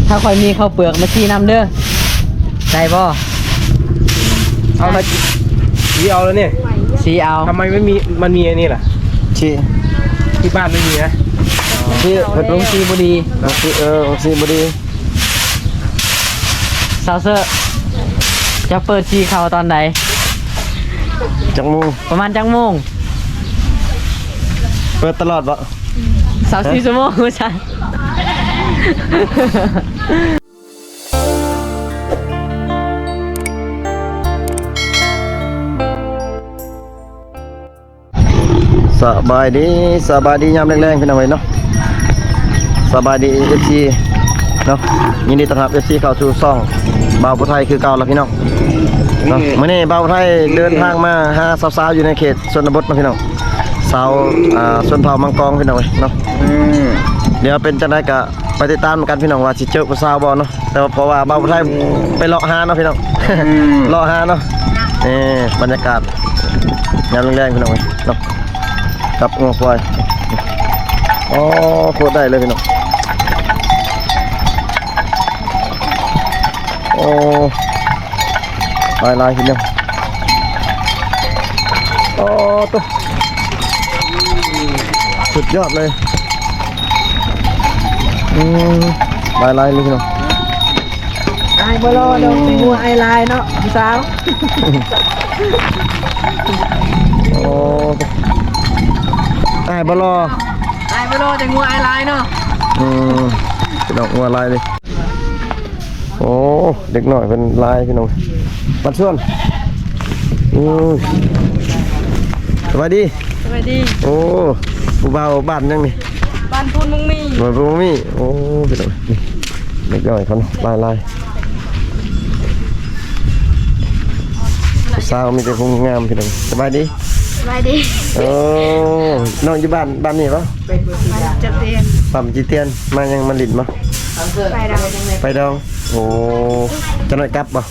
ຖ້າຂ້ອຍມີເຂົ້າເປືອກມາຊີ້ນຳເດີ ໄດ້ບໍ່? ເອົາລະ ຊີ້ເອົາລະນີ້ ຊີ້ເອົາ. ທຳໄມມັນມີ ມັນມີອັນນີ້ລະ? ຊີ້ ທີ່ບ້ານມັນມີນະ ຊີ້ ເພິ່ນລົງຊີ້ບໍ່ດີ ເອີ ລົງຊີ້ບໍ່ດີ. ສາວເຊີ ຈະເປີດຊີ້ເຂົ້າຕອນໃດ? ຈັກໂມງ? ປະມານຈັກໂມງ? ເປີດຕະຫຼອດບໍ່? ຊາວສີ່ຊົ່ວໂມງວ່າຊັ້ນ. ສະບາຍດີ ສະບາຍດີຍາມແລງໆ ພີ່ນ້ອງເອີຍເນາະ. ສະບາຍດີ ເອັຟຊີ ເນາະ, ຍິນດີຕ້ອນຮັບ ເອັຟຊີ ເຂົ້າສູ່ຊ່ອງບ່າວຜູ້ໄທຄືເກົ່າລະພີ່ນ້ອງເນາະ. ມື້ນີ້ບ່າວຜູ້ໄທເດີນທາງມາຫາສາວໆ ຢູ່ໃນເຂດ ຊົນນະບົດເນາະພີ່ນ້ອງ, ຊາວ ອ່າ ຊົນເຜົ່າມັງກອງພີ່ນ້ອງເອີຍເນາະ. ອືມ ດຽວເປັນຈັ່ງໃດກະໄປຕິດຕາມນຳກັນພີ່ນ້ອງ ວ່າຊິເຈີຜູ້ສາວບໍ່ເນາະ. ແຕ່ວ່າເພາະວ່າບ່າວຜູ້ໄທໄປເລາະຫາເນາະພີ່ນ້ອງ, ອືມ ເລາະຫາເນາະ. ນີ້ບັນຍາກາດຍາມແລງໆ ພີ່ນ້ອງເອີຍເນາະ, ກັບງົວຄວາຍ. ໂອ້ ໂຄດໄດ້ເລີຍພີ່ນ້ອງ. ໂອ້ ຫຼາຍໆ ພີ່ນ້ອງ. ໂອ້ ໂຕ ສຸດຍອດເລີຍ. ອືມ ຫຼາຍໆ ເລີຍພີ່ນ້ອງ. ອ້າຍບໍ່ຫຼໍ່ດອກ ແຕ່ງົວອ້າຍຫຼາຍເນາະ ຜູ້ສາວ. ໂອ້ ອ້າຍບໍ່ຫຼໍ່ ອ້າຍບໍ່ຫຼໍ່ ແຕ່ງົວອ້າຍຫຼາຍເນາະ. ອືມ ພີ່ນ້ອງ ງົວຫຼາຍເລີຍ. ໂອ້ ເດັກນ້ອຍເພິ່ນຫຼາຍພີ່ນ້ອງ. ບັດຊວນ ໂອ້ຍ ສະບາຍດີ. ສະບາຍດີ. ໂອ້ ຜູ້ບ່າວບ້ານຫຍັງນີ້? ບ້ານໂພນມຸງມີ. ບ້ານໂພນມຸງມີ. ໂອ້ ພີ່ນ້ອງ ເດັກນ້ອຍເພິ່ນຫຼາຍໆ. ຜູ້ສາວມີແຕ່ຜູ້ງາມພີ່ນ້ອງ. ສະບາຍດີ. ສະບາຍດີ. ໂອ້ ນ້ອງຢູ່ບ້ານ ບ້ານນີ້ບໍ່? ບ້ານຈິຕຽນ. ບ້ານຈິຕຽນ. ມາຫຍັງ ມາຫຼິ້ນບໍ່? ໄປດອງ. ໄປດອງ. ໂອ້ ຈັກໜ້ອຍກັບບໍ່?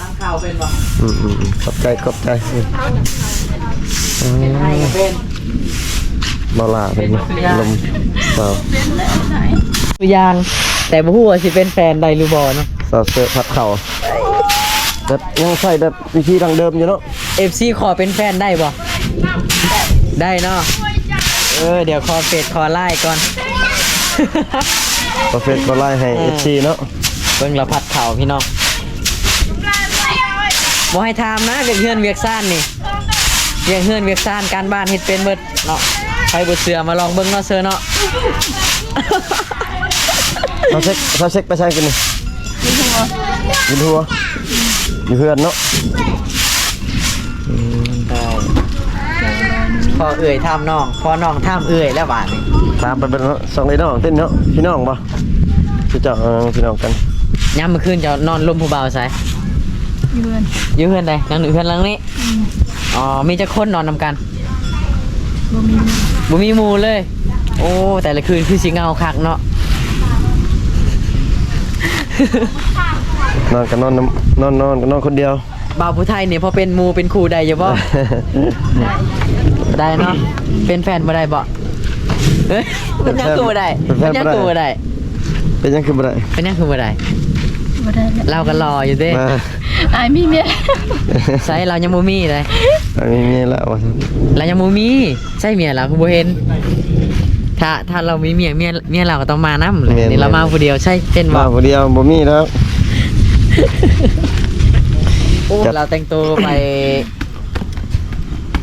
ອືມໆໆ ຂອບໃຈ ຂອບໃຈ. ອືມ ອືມ ບໍ່ຫຼ້າເພິ່ນລົມສາວ ຕົວຢ່າງ ແຕ່ບໍ່ຮູ້ວ່າຊິເປັນແຟນໄດ້ຫຼືບໍ່ເນາະ. ສາວເສີບພັດເຂົ້າ ແບບຍັງໃຊ້ແບບວິທີດັ້ງເດີມຢູ່ເນາະ. ເອັຟຊີ ຂໍເປັນແຟນໄດ້ບໍ່? ໄດ້ເນາະ. ເອີ ດຽວຂໍເຟສຂໍໄລນ໌ກ່ອນ ຂໍເຟສຂໍໄລນ໌ໃຫ້ ເອີ ເອັຟຊີ ເນາະ. ເບິ່ງລາວພັດເຂົ້າພີ່ນ້ອງ. ບໍ່ໃຫ້ຖາມນະ ວຽກເຮືອນວຽກຊານນີ້ ວຽກເຮືອນວຽກຊານການບ້ານເຮັດເປັນເບິດເນາະ. ໃຜບໍ່ເຊື່ອມາລອງເບິ່ງເນາະ ເຊີເນາະ. ສາວເຊັກ ສາວເຊັກໄປໃສກິນນີ້? ຢູ່ຫົວ ຢູ່ຫົວ ຢູ່ເຮືອນເນາະ. ອືມ ພໍ່ເອື້ອຍຖາມນ້ອງ ພໍ່ນ້ອງຖາມເອື້ອຍແລ້ວບາດນີ້. ຖາມໄປເບິ່ງເນາະ ສອງພີ່ນ້ອງເຕັ້ນເນາະ. ພີ່ນ້ອງບໍ່? ເຈົ້າ ເອີ ພີ່ນ້ອງກັນ. ຍາມມື້ຄືນເຈົ້ານອນລົມຜູ້ບ່າວໃສ? ຢູ່ເຮືອນ. ຢູ່ເຮືອນໃດ? ນອນຢູ່ເຮືອນຫຼັງນີ້? ອືມ. ອໍ ມີຈັກຄົນນອນນຳກັນ? ບໍ່ມີ ບໍ່ມີໝູ່ເລີຍ. ໂອ້ ແຕ່ລະຄືນຄືຊິເຫງົາຄັກເນາະ. ນອນກໍນອນນຳ ນອນ ນອນກໍນອນຄົນດຽວ. ບ່າວຜູ້ໄທນີ້ພໍເປັນໝູ່ເປັນຄູ່ໄດ້ຢູ່ບໍ່? ໄດ້ເນາະ. ເປັນແຟນບໍ່ໄດ້ບໍ່? ເອີຍ ເປັນຫຍັງຄືບໍ່ໄດ້? ເປັນຫຍັງຄືບໍ່ໄດ້? ເປັນຫຍັງຄືບໍ່ໄດ້? ເປັນຫຍັງຄືບໍ່ໄດ້? ບໍ່ໄດ້ແລ້ວ ລາວກໍຫຼໍ່ຢູ່ເດ້. ອ້າຍມີເມຍ. ໃສ ລາວຍັງບໍ່ມີເດ້. ອ້າຍມີເມຍແລ້ວວ່າຊັ້ນ. ລາວຍັງບໍ່ມີ. ໃສ ເມຍລາວຄືບໍ່ເຫັນ? ຖ້າ ຖ້າລາວມີເມຍ ເມຍ ເມຍລາວກໍຕ້ອງມານຳແຫຼະ. ແມ່ນ ນີ້ລາວມາຜູ້ດຽວ ໃສ ເຫັນບໍ່? ມາຜູ້ດຽວ ບໍ່ມີດອກ. ໂອ້ ລາວແຕ່ງໂຕໄປ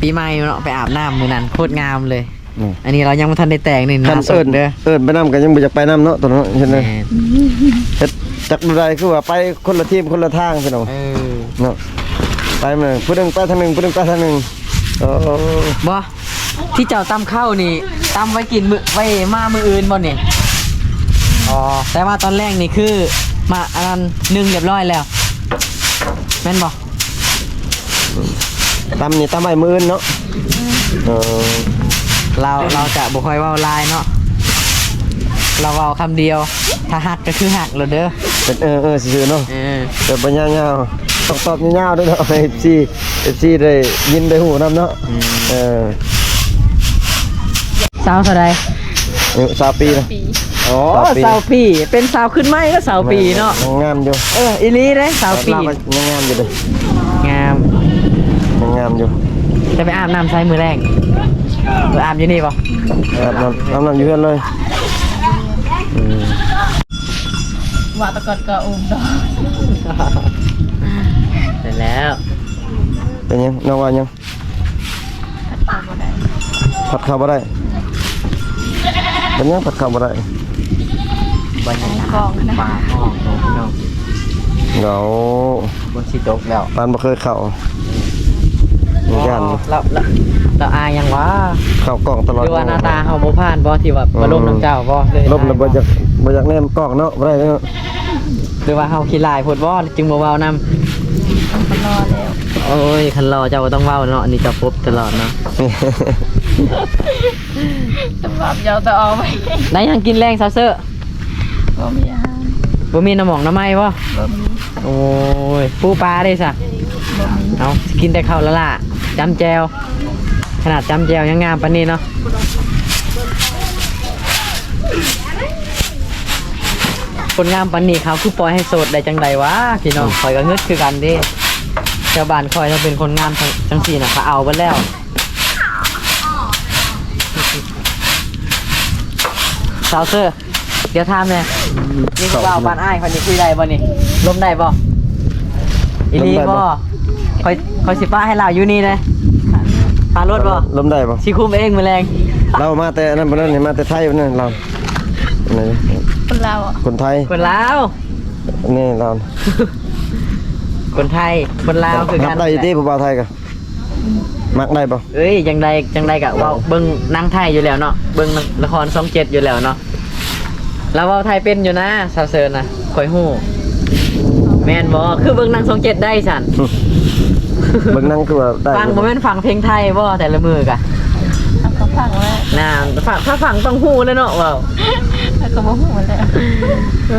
ປີໃໝ່ເນາະ ໄປອາບນ້ຳມື້ນັ້ນ ໂຄດງາມເລີຍ. ອືມ ອັນນີ້ລາວຍັງບໍ່ທັນໄດ້ແຕ່ງນີ້. ຄັນເອີ້ນ ເອີ້ນໄປນຳກໍຍັງບໍ່ຢາກໄປນຳເນາະ ຕອນນັ້ນເຫັນເດ້. ແມ່ນ ເຮັດຈັກແນວໃດ ຄືວ່າໄປຄົນລະທີມຄົນລະທາງ ພີ່ນ້ອງ. ເອີ ເນາະ ໄປມື້ຜູ້ໜຶ່ງໄປທາງໜຶ່ງ ຜູ້ໜຶ່ງໄປທາງໜຶ່ງ. ໂອ້ ບໍ່ ທີ່ເຈົ້າຕຳເຂົ້ານີ້ ຕຳໄວ້ກິນມື້ ໄວ້ມາມື້ອື່ນບໍ່ນີ້? ອໍ ແຕ່ວ່າຕອນແລງນີ້ຄືມາອັນນັ້ນ ໜຶ້ງຮຽບຮ້ອຍແລ້ວ ແມ່ນບໍ່? ຕຳນີ້ຕຳໄວ້ມື້ອື່ນເນາະ. ເອີ ລາວ ລາວຈະບໍ່ຄ່ອຍເວົ້າຫຼາຍເນາະ ລາວເວົ້າຄຳດຽວ ຖ້າຮັກກໍຄືຮັກໂລດເດີ. ເປັນເອີໆຊື່ໆເນາະ. ເອີ ແບບບໍ່ຍາວໆ ຕ້ອງຕອບຍາວໆເດີເນາະ ເອັຟຊີ ເອັຟຊີ ໄດ້ຍິນໄດ້ຮູ້ນຳເນາະ. ອືມ ເອີ ສາວເທົ່າໃດ? ອາຍຸຊາວປີນະ. ຊາວປີ. ອໍ ອໍ ຊາວປີ ຊາວປີ ເປັນສາວຂຶ້ນໃໝ່ແລ້ວ ຊາວປີເນາະ. ແມ່ນ ຍັງງາມຢູ່. ເອີ ອີ່ຫຼີເດ້ ຊາວປີ ລາວກໍຍັງງາມຢູ່ເດ້. ງາມ ຍັງງາມຢູ່. ຈະໄປອາບນ້ຳໃສມື້ແລງ? ໄປອາບຢູ່ນີ້ບໍ່? ອາບນ້ຳ ອາບນ້ຳຢູ່ເຮືອນເລີຍ. ອືມ ວ່າແຕ່ກ່ອນກໍອຸມດອກ. ໄດ້ແລ້ວ. ເປັນຫຍັງ? ນ້ອງວ່າຫຍັງ? ພັດເຂົ້າບໍ່ໄດ້ ພັດເຂົ້າບໍ່ໄດ້. ເປັນຫຍັງພັດເຂົ້າບໍ່ໄດ້? ບັນຍາກາດ ກອງນະ ຟ້າຮ້ອງເນາະພີ່ນ້ອງ. ເອົາ ຝົນຊິຕົກແລ້ວ ປານບໍ່ເຄີຍເຂົ້າ. ຢ້ານ ລາວ ລາວ ລາວອາຍຫຍັງຫວາ? ເຂົ້າກ້ອງຕະຫຼອດ ຫຼືວ່າໜ້າຕາເຮົາບໍ່ຜ່ານບໍ່ ທີ່ວ່າ ອືມ ມາລົມນຳເຈົ້າບໍ່? ລົມແລ້ວບໍ່ຢາກ ບໍ່ຢາກແນມກ້ອງເນາະ ບໍ່ໄດ້ເນາະ. ຫຼືວ່າເຮົາຂີ້ລ້າຍໂພດບໍ່ ຈຶ່ງບໍ່ເວົ້ານຳ? ຄັນຫຼໍ່ແລ້ວ ໂອ້ຍ ຄັນຫຼໍ່ເຈົ້າບໍ່ຕ້ອງເວົ້າເນາະ ອັນນີ້ເຈົ້າພົບຕະຫຼອດເນາະ. ສະພາບເຈົ້າຕະອອກໄປ. ໄດ້ຫຍັງກິນແລງສາວເຊີ? ບໍ່ມີອາຫານ. ບໍ່ມີໜໍ່ໝອງໜໍ່ໄມ້ບໍ່? ບໍ່ມີ. ໂອ້ຍ ປູປາເດ້ສະ? ບໍ່ມີ. ເອົາ ຊິກິນແຕ່ເຂົ້າລະລະ ຈ້ຳແຈ່ວ. ຂະໜາດຈ້ຳແຈ່ວຍັງງາມປານນີ້ເນາະ. ຄົນງາມປານນີ້ເຂົາຄືປ່ອຍໃຫ້ໂສດໄດ້ຈັ່ງໃດຫວາ ພີ່ນ້ອງ? ອືມ ຂ້ອຍກໍງຶດຄືກັນເດ້. ແຖວບ້ານຂ້ອຍຖ້າເປັນຄົນງາມຈັ່ງ ຈັ່ງຊີ້ນະ ເຂົາເອົາເບິດແລ້ວ. ສາວເຊີ ດຽວຖາມແດ່ ອືມ ນີ້ຜູ້ບ່າວບ້ານອ້າຍຂ້ອຍນີ້ຄຸຍໄດ້ບໍ່ນີ້? ລົມໄດ້ບໍ່? ອີ່ຫຼີບໍ່? ຂ້ອຍ ຂ້ອຍຊິປະໃຫ້ລາວຢູ່ນີ້ເດ້. ປະລົດບໍ່? ລົມໄດ້ບໍ່? ຊິຄຸມເອງມື້ແລງ. ລາວມາແຕ່ນັ້ນບໍ່ນັ້ນນີ້ ມາແຕ່ໄທບໍ່ນັ້ນລາວ. ຄົນລາວ ຄົນໄທ ຄົນລາວ. ນີ້ລາວ ຄົນໄທ ຄົນລາວຄືກັນ. ຮັບໄດ້ຢູ່ຕິຜູ້ບ່າວໄທກໍ? ມັກໄດ້ບໍ່? ເອີຍ ຈັ່ງໃດ ຈັ່ງໃດກໍເວົ້າ ເບິ່ງໜັງໄທຢູ່ແລ້ວເນາະ ເບິ່ງນະຄອນຊ່ອງເຈັດຢູ່ແລ້ວເນາະ. ລາວເວົ້າໄທເປັນຢູ່ນະ ສາວເຊີນນະ ຂ້ອຍຮູ້. ແມ່ນບໍ່? ຄືເບິ່ງໜັງຊ່ອງເຈັດໄດ້ຊັ້ນ. ເບິ່ງໜັງຄືວ່າໄດ້ ຟັງ ບໍ່ແມ່ນຟັງເພງໄທບໍ່ແຕ່ລະມື້ກະ? ເຮົາກໍຟັງແລ້ວ ນານ ຟັງ ຖ້າຟັງຕ້ອງຮູ້ແລ້ວເນາະ ເວົ້າ ເຮົາກໍບໍ່ຮູ້ແລ້ວ. ເອີ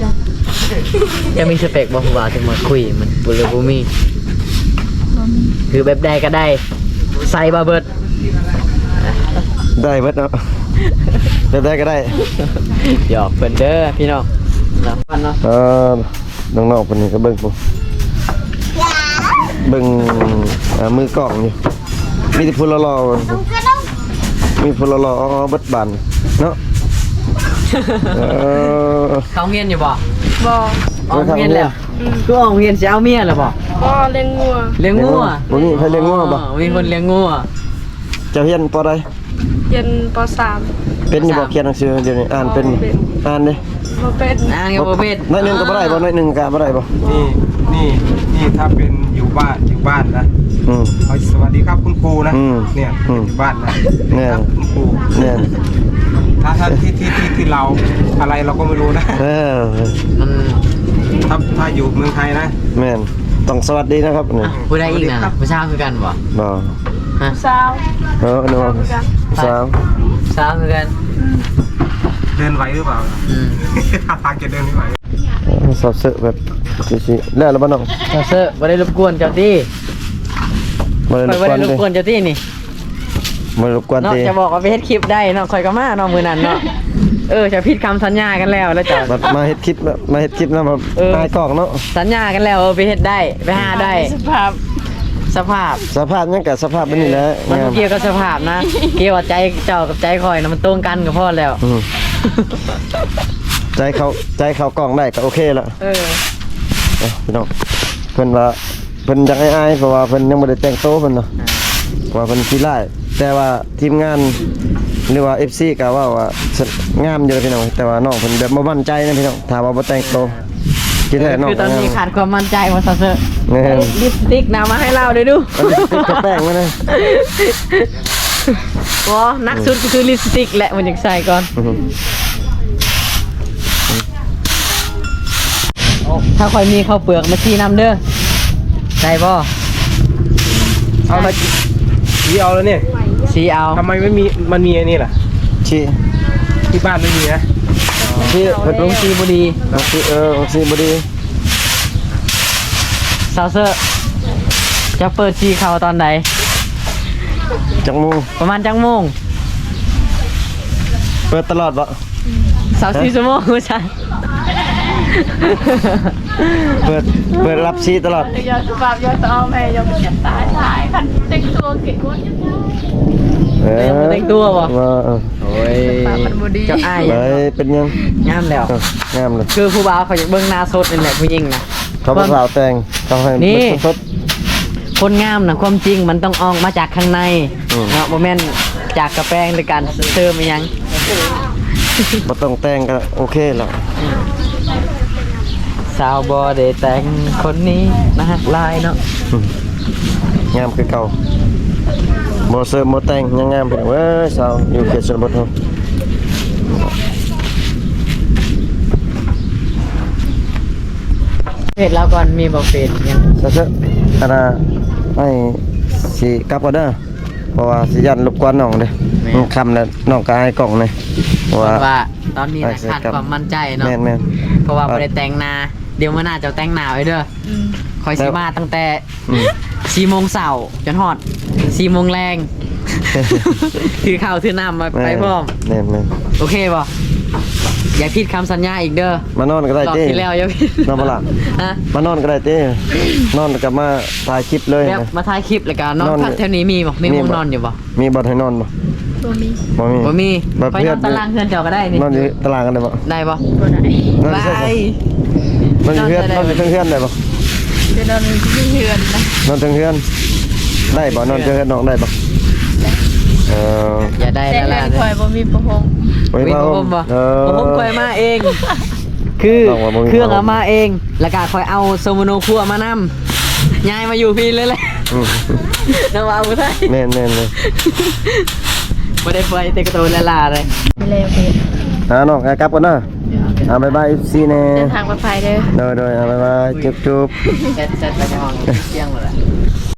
ຍ ຈະມີສະເປັກບໍ່ ຜູ້ບ່າວທີ່ມາຄຸຍ ມັນບໍ່ ຫຼືບໍ່ມີ? ບໍ່ມີ. ຄືແບບໃດກໍໄດ້ ໃສ່ມາເບິດ ໄດ້ເບິດເນາະ ແບບໃດກໍໄດ້. ຫຍອກເພິ່ນເດີພີ່ນ້ອງເນາະ. ເອີ ນ້ອງໆເພິ່ນນີ້ກໍເບິ່ງ ເບິ່ງ ເອີ ມືກ້ອງຢູ່ ມີແຕ່ຜູ້ຫຼໍ່ໆ ມີຜູ້ຫຼໍ່ໆ ເອົາເບິດບາດເນາະ. ເອີ ເຂົ້າໂຮງຮຽນຢູ່ບໍ່? ບໍ່. ອອກໂຮງຮຽນແລ້ວ? ອືມ. ຄືອອກໂຮງຮຽນຊິເອົາເມຍແລ້ວບໍ່? ບໍ່ ລ້ຽງງົວ. ລ້ຽງງົວ. ບໍ່ມີໃຜລ້ຽງງົວບໍ່? ອໍ ມີຄົນລ້ຽງງົວ. ເຈົ້າຮຽນ ປໍ ໃດ? ຮຽນ ປໍ ສາມ. ເປັນຢູ່ບໍ່? ຂຽນໜັງສືດຽວນີ້ ອ່ານເປັນ? ອ່ານເດ້? ບໍ່ເປັນ. ອ່ານກໍບໍ່ເປັນ. ໜ້ອຍໜຶ່ງກໍບໍ່ໄດ້ບໍ່? ໜ້ອຍໜຶ່ງກໍບໍ່ໄດ້ບໍ່? ນີ້ ນີ້ ນີ້ຖ້າເປັນຢູ່ບ້ານ ຢູ່ບ້ານນະ ອືມ ເອົາ ສະຫວັດດີຄັບຄຸນຄູນະ ອືມ ເນຍ ອືມ ຢູ່ບ້ານນະ ແມ່ນ ຄັບຄຸນຄູ ແມ່ນ. ຖ້າ ຖ້າທີ່ ທີ່ ທີ່ ທີ່ລາວ ອະໄລເຮົາກໍບໍ່ຮູ້ນະ ເອີ ມັນ ຖ້າ ຖ້າຢູ່ເມືອງໄທນະ ແມ່ນ ຕ້ອງສະຫວັດດີນະຄັບ. ອ່ະ ຜູ້ໃດອີກນະ? ຜູ້ສາວຄືກັນບໍ່? ບໍ່. ຮະ? ສາວ. ເອີ ອັນນີ້ວ່າສາວ ສາວຄືກັນ. ເດີນໄວຫຼືເປົ່າ? ອືມ ທ່າທາງຈະເດີນໄວ. ສາວເຊີແບບຊິ ແລ້ວລະບໍ່ນ້ອງ? ສາວເຊີ ບໍ່ໄດ້ລົບກວນເຈົ້າຕິ? ບໍ່ໄດ້ລົບກວນ ບໍ່ໄດ້ລົບກວນເຈົ້າຕິນີ້? ບໍ່ໄດ້ລົບກວນຕິ? ເນາະ ຈະບອກວ່າໄປເຮັດຄລິບໄດ້ເນາະ ຂ້ອຍກໍມາເນາະ ມື້ນັ້ນເນາະ. ເອີ ຈະຜິດຄຳສັນຍາກັນແລ້ວ ແລ້ວເຈົ້າ ມາເຮັດຄລິບ ມາເຮັດຄລິບນຳ ເອີ ອາຍກ້ອງເນາະ. ສັນຍາກັນແລ້ວ ເອີ ໄປເຮັດໄດ້ ໄປຫາໄດ້. ສະພາບ ສະພາບ ສະພາບຫຍັງກະສະພາບແບບນີ້ແຫຼະ. ມັນບໍ່ກ່ຽວກັບສະພາບນະ ກ່ຽວວ່າໃຈເຈົ້າກັບໃຈຂ້ອຍນະ ມັນຕົງກັນກໍພໍແລ້ວ. ອືມ ໃຈເຂົ້າ ໃຈເຂົ້າກ້ອງໄດ້ກໍໂອເຄລະ. ເອີ ເອີ ພີ່ນ້ອງ ເພິ່ນວ່າ ເພິ່ນຢາກອາຍໆ ເພາະວ່າເພິ່ນຍັງບໍ່ໄດ້ແຕ່ງໂຕເພິ່ນເນາະ ອ່າ ເພາະວ່າເພິ່ນຂີ້ລ້າຍ. ແຕ່ວ່າທີມງານ ຫຼືວ່າເອັຟຊີກໍເວົ້າວ່າງາມຢູ່ເດ້ພີ່ນ້ອງ ແຕ່ວ່ານ້ອງເພິ່ນແບບບໍ່ໝັ້ນໃຈນະພີ່ນ້ອງ ຖ້າວ່າບໍ່ແຕ່ງໂຕ. ທີ່ແທ້ນ້ອງ ຄືຕອນນີ້ຂາດຄວາມໝັ້ນໃຈວ່າຊັ້ນເຖາະ. ແມ່ນ ລິບສະຕິກນຳມາໃຫ້ລາວເດ້ດູ. ເອົາລິບສະຕິກກັບແປ້ງມານະ. ບໍ່ ໜັກສຸດກໍຄືລິບສະຕິກແຫຼະ ມັນຢາກໃສ່ກ່ອນ. ອືຮຶ ຖ້າຂ້ອຍມີເຂົ້າເປືອກມາຊີ້ນຳເດີ ໄດ້ບໍ່? ເອົາລະ ຊີ້ເອົາລະນີ້ ຊີ້ເອົາ. ທຳໄມໄມ່ມີ ມັນມີອັນນີ້ລະ? ຊີ້ ທີ່ບ້ານໄມ່ມີນະ. ຊີ້ ເພິ່ນລົງຊີ້ບໍ່ດີ. ລົງຊີ້ ເອີ ລົງຊີ້ບໍ່ດີ. ສາວເຊີ ຈະເປີດຊີ້ເຂົ້າຕອນໃດ? ຈັກໂມງ? ປະມານຈັກໂມງ? ເປີດຕະຫຼອດບໍ່? ອືມ ຊາວສີ່ຊົ່ວໂມງວ່າຊັ້ນ. ເປີດ ເປີດຮັບຊີຕະຫຼອດ. ຢ່າສະບາບ ຢ່າສະອອມ ໃຫ້ຢ່າເກັບຕາຍ ຖ່າຍ ຄັນແຕ່ງຕົວເກັ່ງໝົດ. ເອີ ຍັງບໍ່ແຕ່ງຕົວບໍ່? ວ່າ ເອີ ໂອ້ຍ ສະບາບມັນບໍ່ດີ. ເຈົ້າອ້າຍ ເອີ ເປັນຫຍັງ? ງາມແລ້ວ ເອີ ງາມເລີຍ. ຄືຜູ້ບ່າວເຂົາຢາກເບິ່ງໜ້າສົດນີ້ແຫຼະ ຜູ້ຍິງນະ. ເຂົາຜູ້ສາວແຕ່ງ ເຂົາໃຫ້ ນີ້ ເບິ່ງສົດໆ. ຄົນງາມນະ ຄວາມຈິງມັນຕ້ອງອອກມາຈາກຂ້າງໃນ ອືມ ເນາະ ບໍ່ແມ່ນຈາກກະແປງ ຫຼືການເສີມອີ່ຫຍັງ. ບໍ່ຕ້ອງແຕ່ງກໍໂອເຄແລ້ວ. ສາວບໍ່ໄດ້ແຕ່ງຄົນນີ້ ໜ້າຮັກຫຼາຍເນາະ. ອືມ ງາມຄືເກົ່າ ບໍ່ເສີມບໍ່ແຕ່ງຍັງງາມ. ພີ່ນ້ອງເອີຍ ສາວຢູ່ເຂດຊົນນະບົດເຮົາ. ເຟສລາວກ່ອນ ມີບໍ່ເຟສຫຍັງ? ເຊີ ອັນນ່າ ອ້າຍຊິກັບກ່ອນເດີ ເພາະວ່າຊິຢ້ານລົບກວນນ້ອງເດ້. ແມ່ນ ມັນຄ່ຳແລ້ວ ນ້ອງກໍອາຍກ້ອງເດ້ ເພາະວ່າ ເພິ່ນວ່າຕອນນີ້ນະ ຂາດຄວາມໝັ້ນໃຈເນາະ. ແມ່ນໆ ເພາະວ່າບໍ່ໄດ້ແຕ່ງໜ້າ. ດຽວມື້ໜ້າເຈົ້າແຕ່ງໜ້າໄວ້ເດີ. ອືມ ຂ້ອຍຊິມາຕັ້ງແຕ່ ອືມ ສີ່ໂມງເຊົ້າຈົນຮອດສີ່ໂມງແລງ ຖືເຂົ້າຖືນ້ຳມາ ແມ່ນ ໄປພ້ອມ. ແມ່ນໆ ໂອເຄບໍ່? ຢ່າຜິດຄຳສັນຍາອີກເດີ. ມານອນກໍໄດ້ຕິ ຮອບທີ່ແລ້ວຢ່າຜິດ. ນອນບໍ່ລະ? ຮະ? ມານອນກໍໄດ້ຕິ ນອນແລ້ວກໍມາຖ່າຍຄລິບເລີຍ. ແບບມາຖ່າຍຄລິບແລ້ວກໍນອນ ນອນ ພັກແຖວນີ້ມີບໍ່? ມີ ມີ ໂຮງນອນຢູ່ບໍ່? ມີບ່ອນໃຫ້ນອນບໍ່? ບໍ່ມີ ບໍ່ມີ ບໍ່ມີ. ຂ້ອຍນອນຕາລາງເຮືອນເຈົ້າກໍໄດ້ນີ້. ນອນຢູ່ຕາລາງກັນໄດ້ບໍ່? ໄດ້ບໍ່? ບໍ່ໄດ້. ນອນຢູ່ໃສ? ບາຍ ນອນຢູ່ເຮືອນ ນອນຢູ່ເທິງເຮືອນໄດ້ບໍ່? ຈະນອນເທິງເຮືອນນະ. ນອນເທິງເຮືອນໄດ້ບໍ່? ນອນເທິງເຮືອນນ້ອງໄດ້ບໍ່? ໄດ້. ເອີ ຢ່າໄດ້ ແຕ່ເຮືອນຂ້ອຍບໍ່ມີຜ້າຫົ່ມ. ບໍ່ມີຜ້າຫົ່ມບໍ່? ເອີ ຜ້າຫົ່ມຂ້ອຍມາເອງ ຄືເຄື່ອງເອົາມາເອງ ແລ້ວກະຂ້ອຍເອົາໂຊໂມໂນຄົວມານຳ ຍ້າຍມາຢູ່ພີ້ເລີຍແຫຼະ. ອືມ ນ້ອງວ່າຜູ້ໄທ. ແມ່ນໆໆ ບໍ່ໄດ້ປ່ອຍແຕ່ກະໂຕລາລາເລີຍ. ແລ້ວເພດ ອ່າ ນ້ອງ ອ່າ ກັບກ່ອນເດີ. ອ່າ ບາຍບາຍ ເອັຟຊີ ແດ່. ເດີນທາງປອດໄພເດີ. ໂດຍໆ ອ່າ ບາຍບາຍ ຈຸບໆ. ແຊັດ ແຊັດໄປໃນຫ້ອງ ສຽງໝົດລະ.